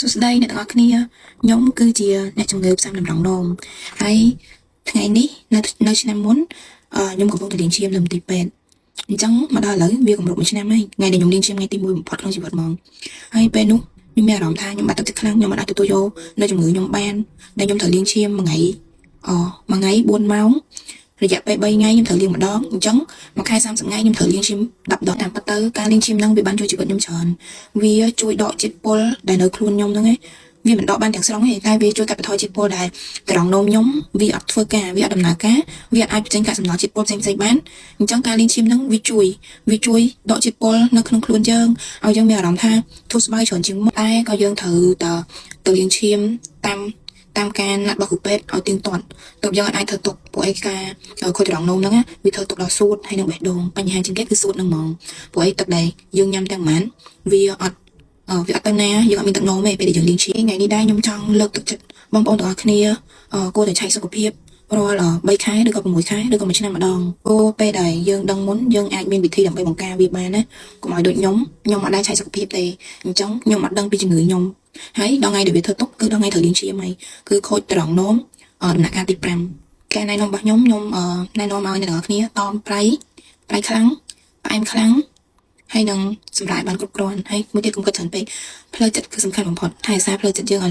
សួស្តីអ្នកទាំងអស់គ្នាខ្ញុំគឺជាអ្នកជំងឺផ្សាំតម្រងនោមហើយថ្ងៃនេះនៅនៅឆ្នាំមុនអឺខ្ញុំកំពុងតែលាងឈាមនៅមន្ទីរពេទ្យអញ្ចឹងមកដល់ឥឡូវវាគម្រប់មួយឆ្នាំហើយថ្ងៃដែលខ្ញុំលាងឈាមថ្ងៃទី1បំផុតក្នុងជីវិតហ្មងហើយពេលនោះខ្ញុំមានអារម្មណ៍ថាខ្ញុំបាក់ទឹកចិត្តខ្លាំងខ្ញុំមិនអាចទទួលយកនៅជំងឺខ្ញុំបានដែលខ្ញុំត្រូវលាងឈាមមួយថ្ងៃអមួយថ្ងៃ4ម៉ោងរយៈពេល3ថ្ងៃខ្ញុំត្រូវលាងម្ដងអញ្ចឹងមួយខែ30ថ្ងៃខ្ញុំត្រូវលាងឈាម10ដងតាមពិតទៅការលាងឈាមហ្នឹងវាបានជួយជីវិតខ្ញុំច្រើនវាជួយដកជាតិពុលដែលនៅខ្លួនខ្ញុំហ្នឹងឯងវាមិនដកបានទាំងស្រុងទេតែវាជួយកាត់បន្ថយជាតិពុលដែលត្រង់នោមខ្ញុំវាអត់ធ្វើការវាអត់ដំណើរការវាអត់អាចបញ្ចេញកាកសំណល់ជាតិពុលផ្សេងៗបានអញ្ចឹងការលាងឈាមហ្នឹងវាជួយដកជាតិពុលនៅក្នុងខ្លួនយើងឲ្យយើងមានអារម្មណ៍ថាធូរស្បើយច្រើនជាងមុនតែក៏យើងត្រូវតទៅលាងឈាមតាមតាមការណាត់របស់គ្រូពេទ្យឲ្យទៀងទាត់ទើបយើងអាចធ្វើទុកពួកអីការខូចត្រង់នោមហ្នឹងណាវាធ្វើទុកដល់សួតហើយនឹងបេះដូងបញ្ហាជាងគេគឺសួតហ្នឹងហ្មងព្រោះអីទឹកដែលយើងញ៉ាំទាំងប៉ុន្មានវាអត់អឺវាអត់ទៅណាយើងអត់មានទឹកនោមទេពេលដែលយើងលាងឈាមថ្ងៃនេះដែរខ្ញុំចង់លើកទឹកចិត្តបងប្អូនទាំងអស់គ្នាអឺគួរតែឆែកសុខភាពរាល់3ខែឬក៏6ខែឬក៏1ឆ្នាំម្ដងព្រោះពេលដែលយើងដឹងមុនយើងអាចមានវិធីដើម្បីបង្ការវាបានណាកុំឲ្យដូចខ្ញុំខ្ញុំអត់ដែលឆែកសុខភាពទេអញ្ចឹងខ្ញុំអត់ដឹងពីជំងឺខ្ញុំហើយដល់ថ្ងៃដែលវាធ្វើទុកគឺដល់ថ្ងៃត្រូវលាងឈាមហើយគឺខូចត្រង់នោមដំណាក់កាលទី5ការណែនាំរបស់ខ្ញុំខ្ញុំណែនាំឲ្យអ្នកទាំងអស់គ្នាតមប្រៃប្រៃខ្លាំងផ្អែមខ្លាំងហើយនឹងសម្រាប់បានគ្រប់គ្រាន់ហើយមួយទៀតកុំគិតច្រើនពេកផ្លូវចិត្តគឺសំខាន់បំផុតថែរក្សាផ្លូវចិត្តយើងឲ្យ